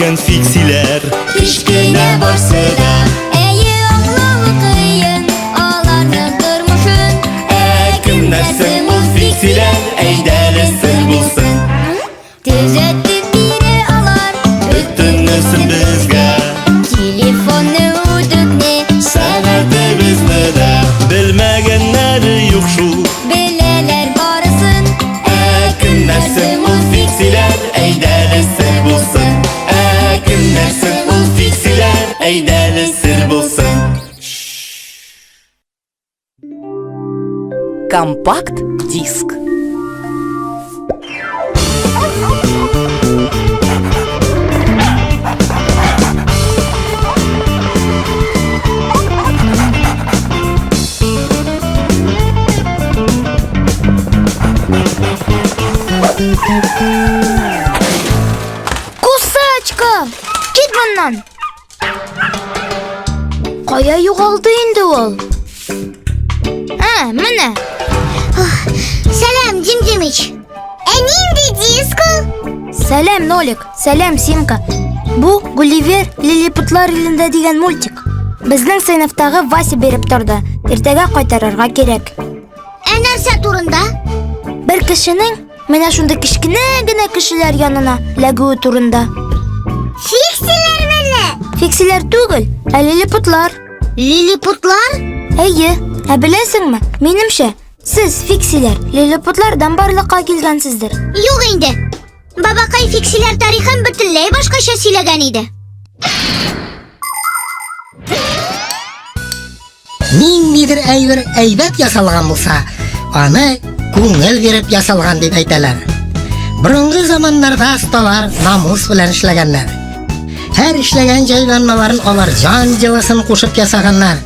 икән фиксиләр? Кечкенә барсы да. Әйе, аңлавы кыен аларның тормышын. Ә кемнәр соң ул фиксиләр? Әйдәле сер булсын. Төзәтеп бирә алар Бөтенесен безгә. Телефонны, үтүкне, Сәгатебезне дә. Белмәгәннәре юк шул. Беләләр барысын. Ә кемнәр соң ул фиксиләр? Әйдәле сер булсын. Ә кемнәр соң ул фиксиләр? Әйдәле сер булсын. Компакт-диск. Кусачка! Кит моннан! Кая югалды инде ул? Ә, менә. Сәлам, Дим Димыч. Ә нинди диск ул? Сәлам, Нолик. Сәлам, Симка. Бу Гулливер Лилипутлар илендә дигән мультик. Безнең сыйныфтагы Вася биреп торды. Иртәгә кайтарырга кирәк. Ә нәрсә турында? Бер кешенең менә шундый кечкенә генә кешеләр янына ләгүе турында. Фиксиләр мәллә? Фиксиләр түгел, ә лилипутлар. Лилипутлар? Әйе, ә беләсеңме, минемчә, сез фиксиләр лилипутлардан барлыкка килгәнсездер. Юк инде. Бабакай фиксиләр тарихын бөтенләй башкача сөйләгән иде. Ниндидер әйбер әйбәт ясалган булса, аны күңел биреп ясалган дип әйтәләр. Борынгы заманнарда осталар намус белән эшләгәннәр. Һәр эшләгән җайланмаларын алар җан җылысын кушып ясаганнар.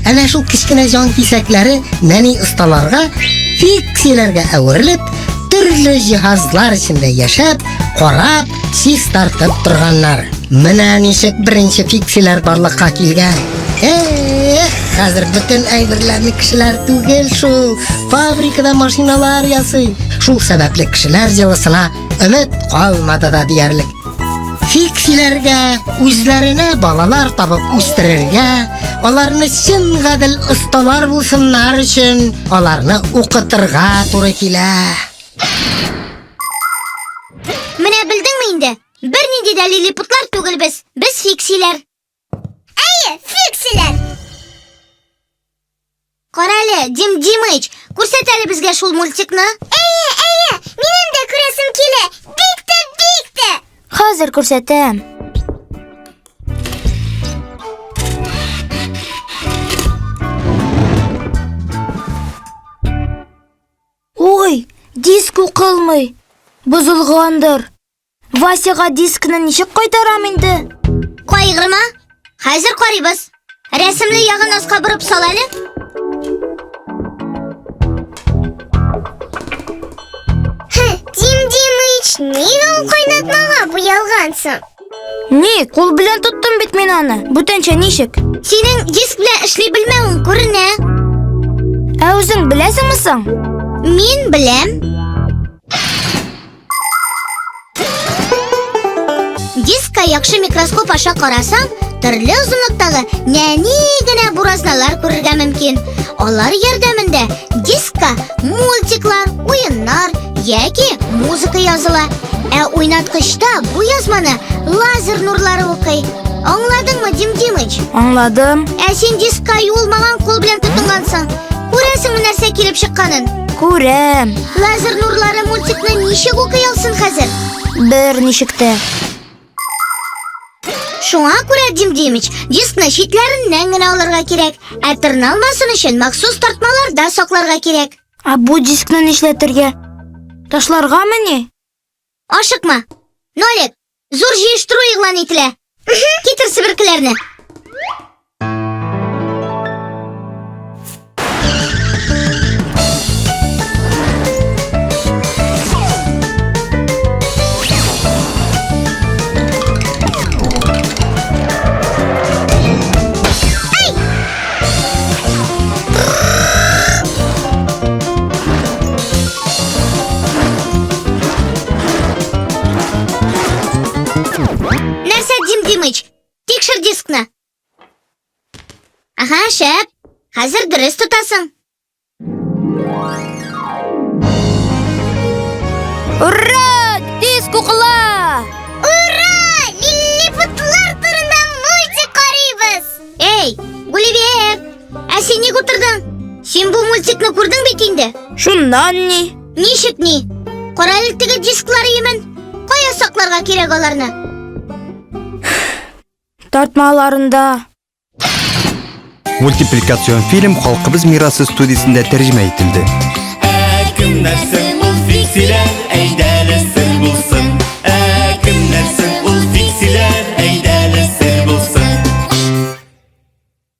Әнә шул кечкенә җан кисәкләре нәни осталарга фиксиләргә әверелеп, төрле җиһазлар эчендә яшәп, карап, чистартып торганнар. Менә ничек беренче фиксиләр барлыкка килгән. Эх, хәзер бөтен әйберләрне кешеләр түгел шул, фабрикада машиналар ясый. Шул сәбәпле кешеләр җылысына өмет калмады да диярлек. Фиксиләргә үзләренә балалар табып үстерергә, аларны чын гадел осталар булсыннар өчен аларны укытырга туры килә. Менә белдеңме инде? Бернинди дә лилипутлар түгел без. Без фиксиләр. Әйе, фиксиләр. Кара әле, Дим Димыч, күрсәт әле безгә шул мультикны. Әйе, әйе, минем дә күрәсем килә. Бик тә, бик тә. Хәзер күрсәтәм. Ой, диск укылмый. Бозылгандыр. Васяга дискны ничек кайтарам инде? Кайгырма. Хәзер карыйбыз. Рәсемле ягын аска борып сал әле. Дим Димыч, нигә ул кайнатмага буялгансың? Ни, кул белән тоттым бит мин аны. Бүтәнчә ничек? Синең диск белән эшли белмәвең күренә. Ә үзең беләсеңме соң? Мин беләм. Дискка яхшы микроскоп аша карасаң, төрле озынлыктагы нәни генә буразналар күрергә мөмкин. Алар ярдәмендә дискка мультиклар, уеннар яки музыка языла. Ә уйнаткычта бу язманы лазер нурлары укый. Аңладыңмы, Дим Димыч? Аңладым. Ә син дискка юылмаган кул белән тотынгансың. Күрәсеңме нәрсә килеп чыкканын? Күрәм. Лазер нурлары мультикны ничек укый алсын хәзер? Бер ничек тә. Шуңа күрә, Дим Димыч, дискны читләреннән генә алырга кирәк, ә тырналмасын өчен махсус тартмаларда сакларга кирәк. Ә бу дискны нишләтергә? Ташларгамыни? Ашыкма. Нолик, зур җыештыру игълан ителә. Китер себеркеләрне. Димыч, тикшер дискны. Ага, шәп. Хәзер дөрес тотасың. Ура! Диск укыла! Ура! Лиллипутлар турында мультик карыйбыз! Эй, Гулливер! Ә син ник утырдың? Син бу мультикны күрдең бит инде. Шуннан ни? Ничек ни? Кара әле теге дисклар өемен. Кая сакларга кирәк аларны? Тартмаларында. Мультипликацион фильм Халкыбыз мирасы студиясендә тәрҗемә ителде. Ә кемнәр соң ул фиксиләр? Әйдәле сер булсын.